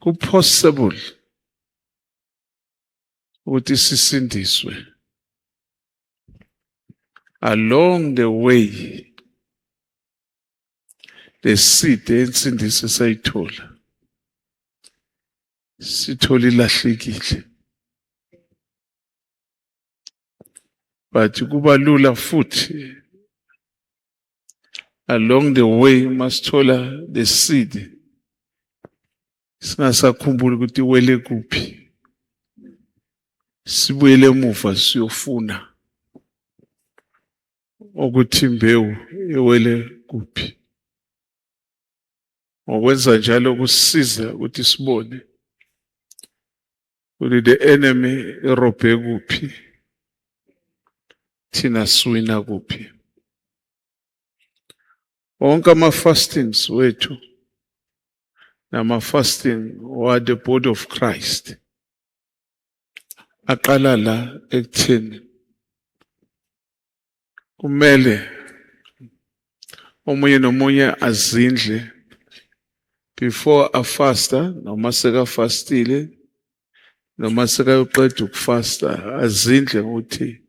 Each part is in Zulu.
Ku-possible ukuthi sisindiswe along the way, the seed ensindiso esayithola sithola ilahlekile, but kuba lula futhi along the way masithola the seed singasakhumbuli ukuthi iwele kuphi, sibuyele emuva siyofuna ukuthi imbewu iwele kuphi. Ngokwenza njalo kusiza ukuthi sibone ukuthi the enemy irobhe kuphi, thina siwina kuphi. Wonke ama-fastings wethu nama-fasting wa the body of Christ aqala la ekutheni kumele omunye nomunye azindle before afasta, noma sekafastile, noma sekayoqeda ukufasta, azindle ngokuthi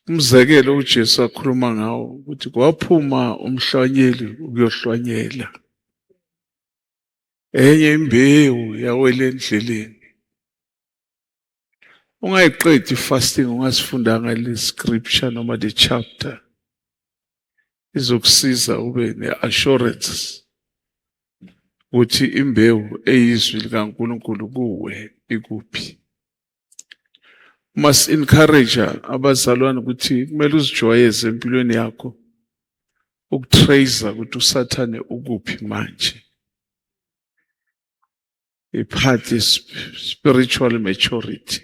umzekelo uJesu akhuluma ngawo ukuthi kwaphuma umhlwanyeli ukuyohlwanyela, enye imbewu yawela endleleni. Ungayiqedi fasting ungasifundanga le scripture noma the chapter, izokusiza ube ne-assurance ukuthi imbewu eyizwi likaNkulunkulu kuwe ikuphi. Must encourage abazalwane ukuthi kumele uzijwayeze empilweni yakho ukutrace ukuthi uSathane ukuphi manje. I-part spiritual maturity.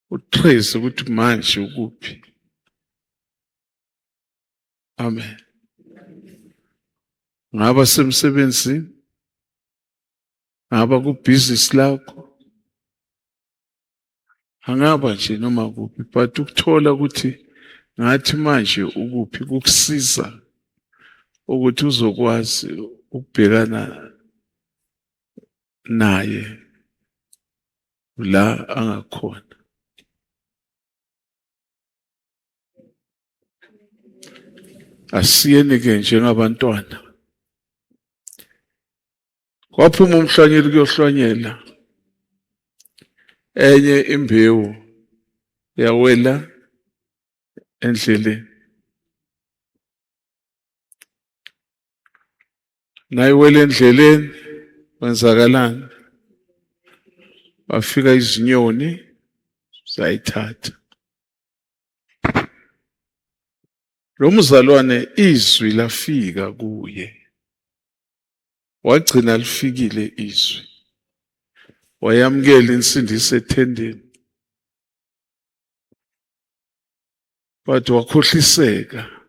Utrace ukuthi manje ukuphi. Amen. Ngaba semsebenzini, ngaba ku business lakho, angaba nje noma kuphi, but ukuthola ukuthi ngathi manje ukuphi kukusiza ukuthi uzokwazi ukubhekana naye la angakhona. Asiyeni ke njengabantwana. Kwaphuma umhlwanyeli kuyohlwanyela, enye imbewu yawela endleleni. Nayiwela endleleni kwenzakalani? Bafika izinyoni zayithatha. Lo mzalwane izwi lafika kuye, wagcina lifikile izwi, wayamukela insindiso ethendeni, but wakhohliseka,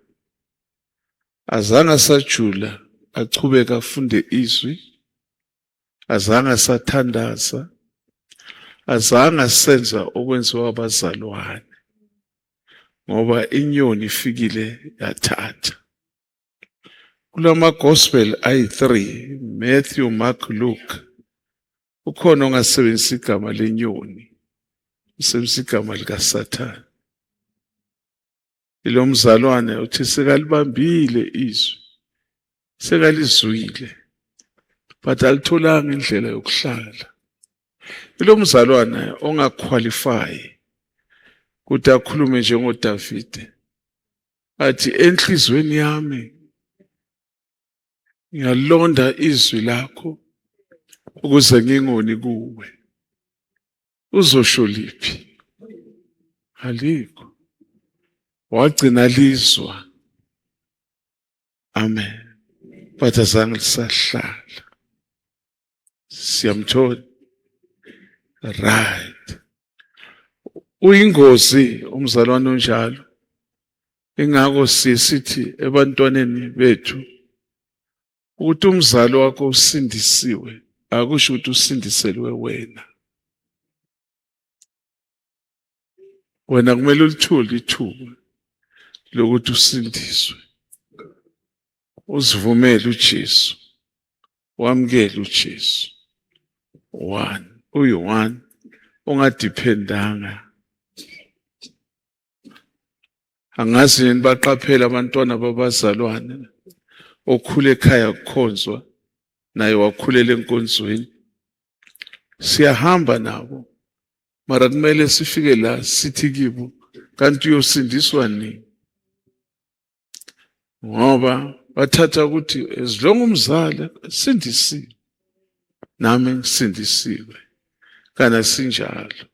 azange asajula achubeka afunde izwi, azange asathandaza, azange asenza okwenziwa abazalwane, ngoba inyoni ifikile yathatha. Kulama gospel ayi-3, Matthew, Mark, Luke, ukhona ongasebenzisa igama lenyoni, usebenzisa igama likaSathane. Ilo mzalwane uthi sekalibambile izwi, sekalizwile, but alitholanga indlela yokuhlala. Ilo mzalwane ongaqualify ukuthi akhulume njengoDavide, athi enhlizweni yami ngiyalonda izwi lakho ukuze ngingoni kuwe. Uzosho liphi? Alikho. Wagcina lizwa. Amen. But azange lisahlala. Siyamthola. Right. Uyingozi umzalwane onjalo. Ingakho sithi ebantwaneni bethu ukuthi umzali wakho usindisiwe akusho ukuthi usindiselwe wena. Wena kumele ulithole ithuba lokuthi usindiswe, uzivumele uJesu, wamukele uJesu. One, uyi-one, ungadependanga. Angazi nini baqaphela abantwana babazalwane okhula ekhaya kukhonzwa naye wakhulela enkonzweni. Siyahamba nabo, mara kumele sifike la sithi kibo, kanti uyosindiswa nini? Ngoba bathatha ukuthi as long umzali sindisiwe, nami ngisindisiwe. Kana sinjalo.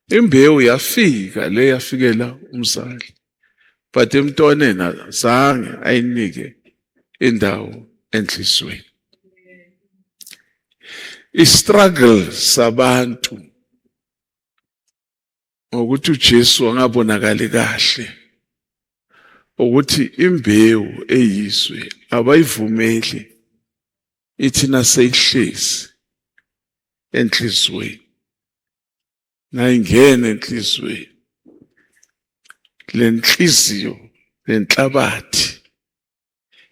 Imbewu yafika le yafikela umzali, but emntwaneni azange ayinike indawo enhliziyweni. I-struggle sabantu ngokuthi uJesu angabonakali kahle, ukuthi imbewu eyizwe abayivumeli ithi naseyihlezi enhliziyweni, nayingena enhliziyweni lenhliziyo lenhlabathi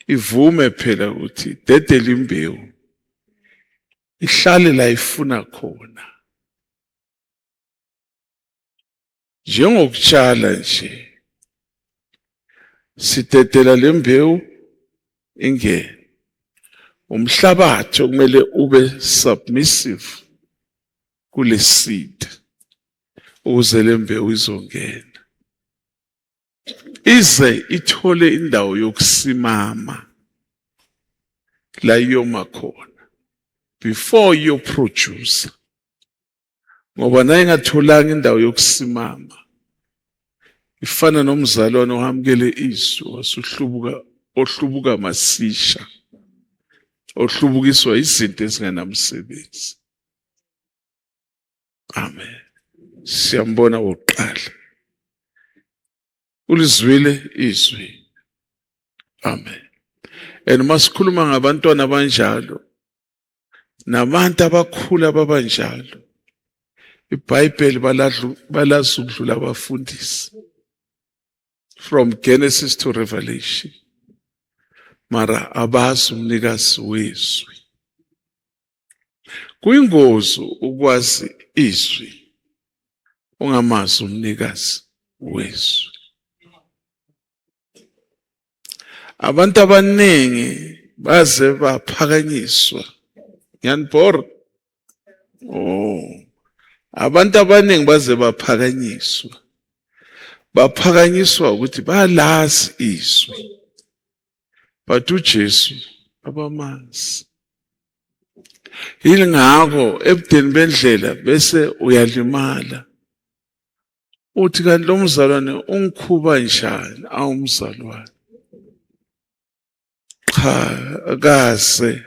ivume phela ukuthi dedele imbewu ihlale la ifuna khona. Njengokutshala nje, sidedela lembewu ingene. Umhlabathi okumele ube submissive kule seed ukuze lembewu izongena, ize ithole indawo yokusimama la iyoma khona before iyo produce. Ngoba naye ingatholanga indawo yokusimama, ifana nomzalwane ohamukele izwi wasuhlubuka, ohlubuka masisha, ohlubukiswa izinto ezingenamsebenzi. Amen. Siyambona wokuqala, ulizwile izwi. Amen. And masikhuluma ngabantwana abanjalo nabantu abakhula babanjalo, iBhayibheli balazi ukudlula abafundisi from Genesis to Revelation, mara abazi umnikazi wezwi. Kuyingozi ukwazi izwi ungamazi umnikazi wezwi. Abantu abaningi baze baphakanyiswa. Ngiyanibhora? Oh. Abantu abaningi baze baphakanyiswa. Baphakanyiswa ukuthi balazi izwi. But uJesu abamazi. Yingakho ebudeni bendlela bese uyalimala. Uthi kanti lo mzalwane ungikhuba njani awumzalwane? Cha, akaze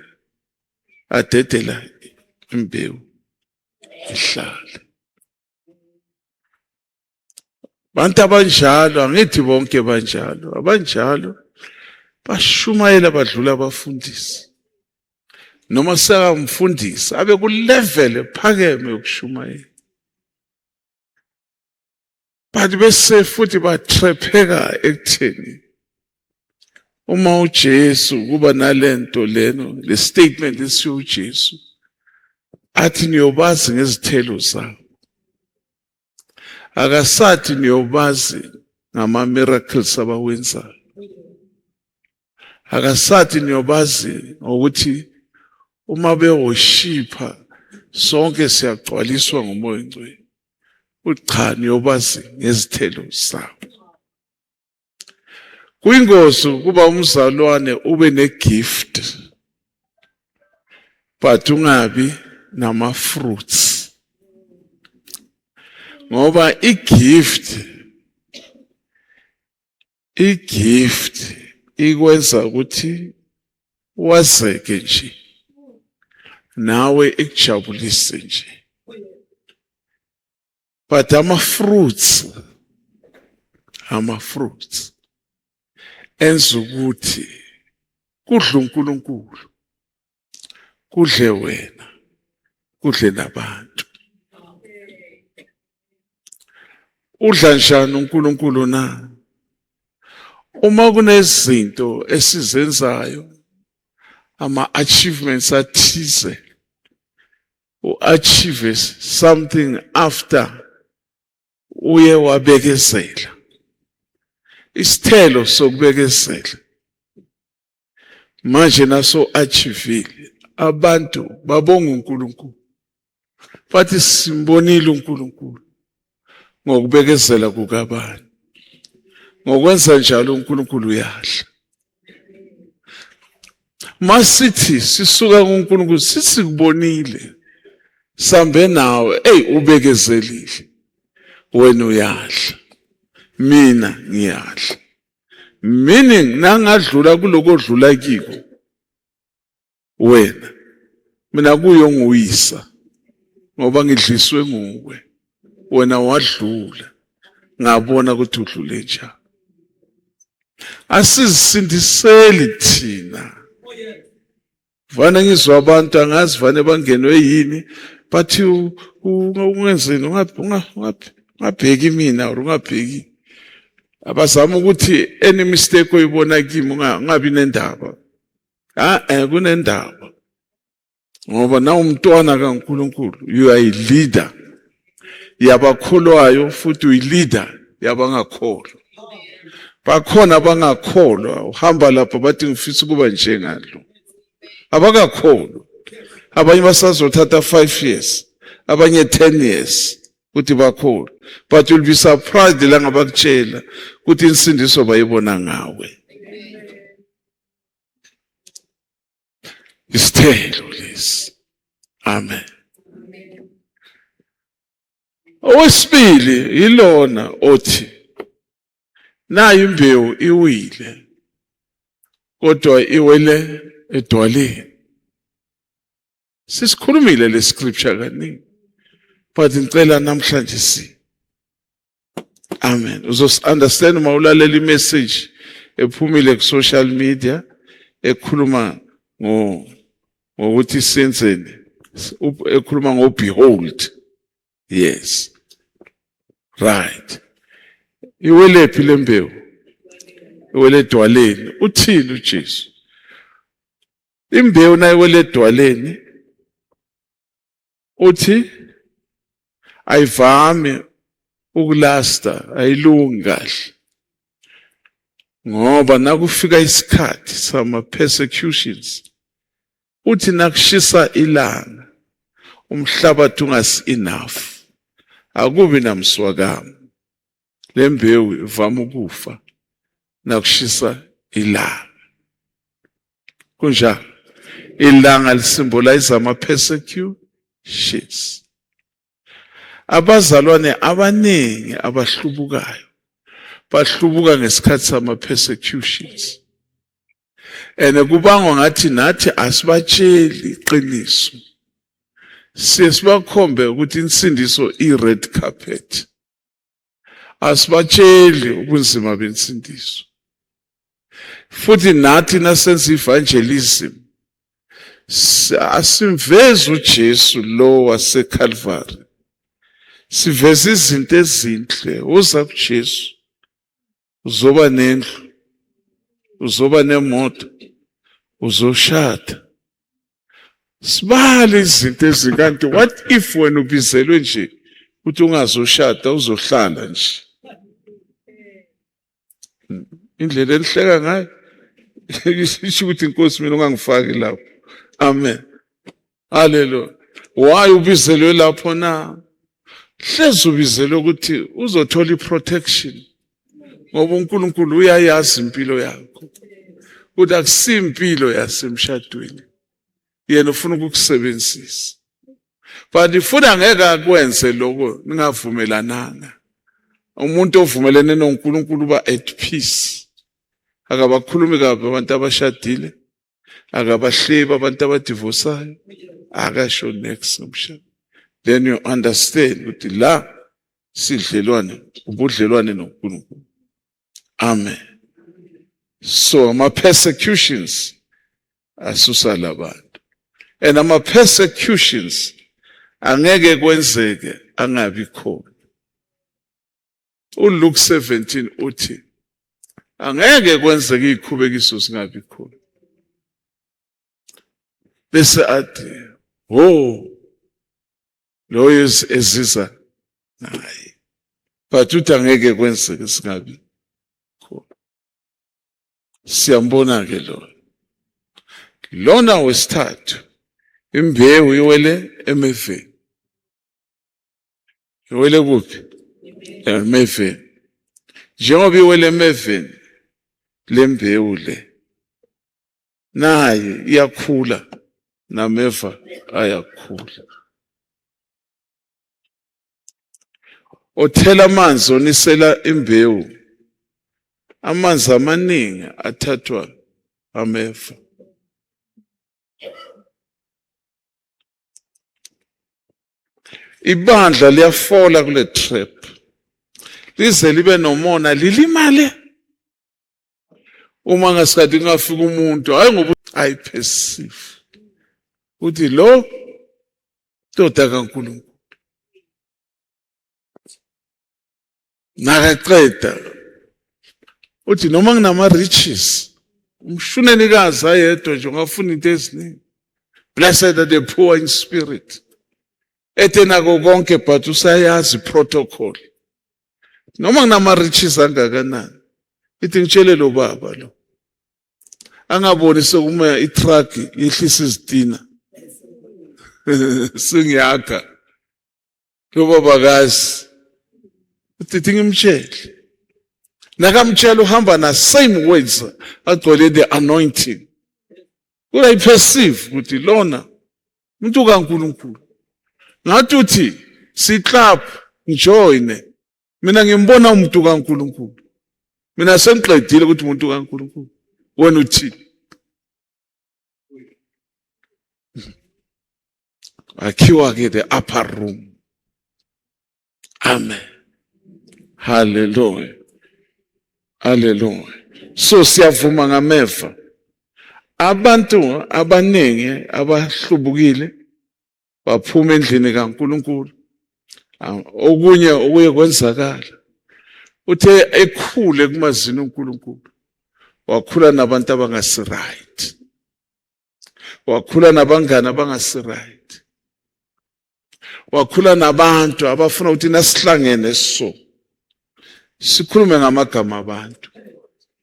adedela imbewu ihlale. Bantu abanjalo, angithi bonke banjalo, abanjalo bashumayela badlula abafundisi. Noma sekamfundisi abe ku level ephakeme yokushumayela. But bese futhi batrepheka ekutheni uma uJesu kuba nalento leno, le statement esiyo uJesu athi niyobazi ngezithelo zabo. Akasathi niyobazi ngama miracles abawenzayo. Akasathi niyobazi ngokuthi uma bewoshipha sonke siyagcwaliswa ngoMoya oNgcwele. Ucha, niyobazi ngezithelo zabo. Kuyingozi ukuba umzalwane ube negift but ungabi nama fruits, ngoba igift ikwenza ukuthi wazeke nje nawe, ikujabulise nje, but ama fruits enza ukuthi kudle uNkulunkulu, kudle wena, kudle nabantu. Udla njani uNkulunkulu na? Uma kunezinto esizenzayo, ama achievements athize, u-achieve something after uye wabekezela, isithelo sokubekezela manje naso achievile, abantu babonga uNkulunkulu, bathi simbonile uNkulunkulu ngokubekezela kukabani. Ngokwenza njalo uNkulunkulu uyadla. Masithi sisuka kuNkulunkulu, sisikubonile, sambe nawe, ey, ubekezelile wena, uyadla, mina ngiyadla, meaning nangadlula kuloko odlula kiko wena, mina kuyo nguyisa, ngoba ngidliswe nguwe. Wena wadlula, ngabona ukuthi udlule njani. Asizisindiseli thina. Vane ngizwa abantu, angazi vane bangenwe yini, bathi ungenzeni, ungabheki mina or ungabheki. Abazama ukuthi any mistake oyibona kimi ungabi nendaba. Ah eh, kunendaba, ngoba na umntwana kaNkuluNkulu, you are a leader yabakholwayo futhi uyi-leader yabangakholwa. Bakhona abangakholwa, uhamba lapha bathi ngifisa ukuba njengalo. Abakakholwa abanye basazothatha 5 years, abanye 10 years ukuthi bakholwe, but you'll be surprised la ngabakutshela ukuthi insindiso bayibona ngawe. Isithelo lesi. Amen. Owesibili yilona othi nayo imbewu iwile, kodwa iwele edwaleni. Sisikhulumile le scripture kaningi, but ngicela namhlanje si, amen, uzos-understand uma ulalela i-message ephumile ku-social media ekhuluma ngokuthi senzeni, ekhuluma ngo-behold. Yes, right. Iwelephi lembewu? Iwele edwaleni. Uthini uJesu? Imbewu nayiwele edwaleni, uthi ayivami ukulasta, ayilungi kahle, ngoba nakufika isikhathi sama persecutions, uthi nakushisa ilanga, umhlabathi ungasi enough, akubi namswakama, lembewu ivama ukufa nakushisa ilanga. Kunjalo, ilanga li-symbolize ama persecutions. Abazalwane abaningi abahlubukayo bahlubuka ngesikhathi sama persecutions, and kubangwa ngathi nathi asibatsheli iqiniso. Siye sibakhombe ukuthi insindiso i-red carpet, asibatsheli ubunzima bensindiso. Futhi nathi nasenza evangelism asimvezi uJesu lo waseCalvary, siveza izinto ezinhle. Uza kuJesu, uzoba nendlu, uzoba nemoto, uzoshada, sibale izinto ezikanti what if wena ubizelwe nje ukuthi ungazoshada, uzohlala nje? Indlela elihleka ngayo isho ukuthi inkosi mina ungangifaki lapho. Amen, haleluya. Why ubizelwe lapho na? Hlezi ubizelwe ukuthi uzothola i-protection, ngoba uNkulunkulu uyayazi impilo yakho ukuthi akusimpilo yasemshadweni. Yena ufuna ukukusebenzisa, but ifuna ngeke akwenze lokho ningavumelananga. Umuntu ovumelene noNkulunkulu uba at peace. Akabakhulumi kabi abantu abashadile, akabahlebi abantu abadivosayo, akasho next ngomshado. Then you understand ukuthi la sidlelwane, ubudlelwane noNkulunkulu. Amen. So ama persecutions asusa labantu, and ama persecutions angeke kwenzeke angabi khona. uLuke 17 uthi Angeke kwenzeke izikhubekiso singabi khona. Bese athi, "Ho, loyo eziza naye." But uthi angeke kwenzeke singabi khona. Siyambona ke lo. Lona wesithathu, imbewu iwele emeveni. Iwele kuphi? Emeveni. Njengoba iwele emeveni, lembewu le naye iyakhula, nameva ayakhula. Othela amanzi, onisela imbewu, amanzi amaningi athathwa ameva. Ibandla liyafola kule trap, lize libe nomona, lilimale uma ngasikhathi kungafika umuntu, hayi ngoba ayiperceive uthi lo ndoda kaNkulunkulu nakaqeda uthi noma nginama riches, umshunenikazi ayedwa nje ungafuna into eziningi. Blessed are the poor in spirit, ethe nako konke, but usayazi protocol. Noma nginama riches angakanani, ithi ngitshele lo baba lo angaboni sekuma itruck yehlisa izitina, sengiyakha lo babakazi, uthi ngimtshele. Nakamtshela uhamba na same words agcwele the anointing, kuyayiperceive ukuthi lona umuntu kaNkulunkulu. Ngathi uthi si-club ngijoyine mina, ngimbona umuntu kaNkulunkulu. Mina sengiqedile ukuthi umuntu kaNkulunkulu. Wena uthini? Akhiwa ke the upper room. Amen, hallelujah, hallelujah. So siyavuma ngameva. Abantu abaningi abahlubukile baphuma endlini kaNkulunkulu. Okunye okuye kwenzakala, uthe ekhule kumazini uNkulunkulu, wakhula nabantu abangasi right, wakhula nabangani abangasi right, wakhula nabantu abafuna ukuthi nasihlangene so sikhulume ngamagama abantu,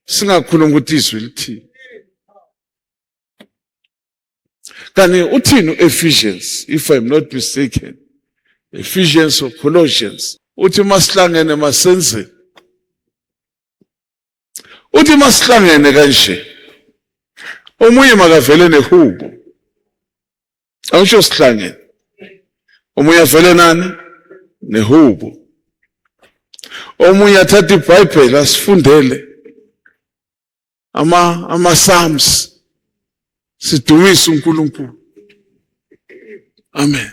singakhulumi ukuthi izwi lithini. Kani uthini uEphesians, if I'm not mistaken, Ephesians or Colossians? Uthi masihlangene masenze, uthi masihlangene kanje, omunye makavele nehubo. Awusho sihlangene, omunye avele nani nehubo, omunye athathe iBhayibheli asifundele ama Psalms, sidumise uNkulunkulu. Amen.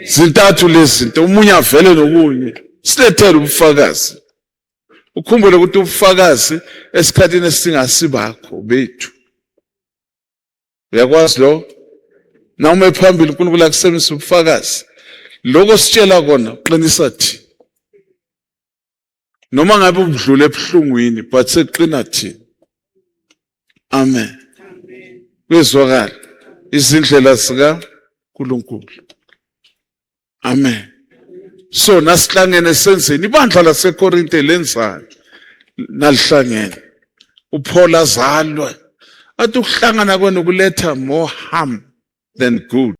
Zintathu lezi zinto, omunye avele nokunye, silethele ubufakazi. Ukhumbule ukuthi ubufakazi esikhathini esingasibakho bethu, uyakwazi lo noma ephambili uNkulunkulu akusebenzisa ubufakazi, lokho sitshela kona qinisa thina, noma ngabe ubudlule ebuhlungwini, but seqina thina. Amen. Kuyezwakala izindlela zika uNkulunkulu. Amen. So nasihlangene senzeni? Ibandla laseKorinte lenzani nalihlangene? uPaul azalwe athi ukuhlangana kwenu kuletha more harm than good.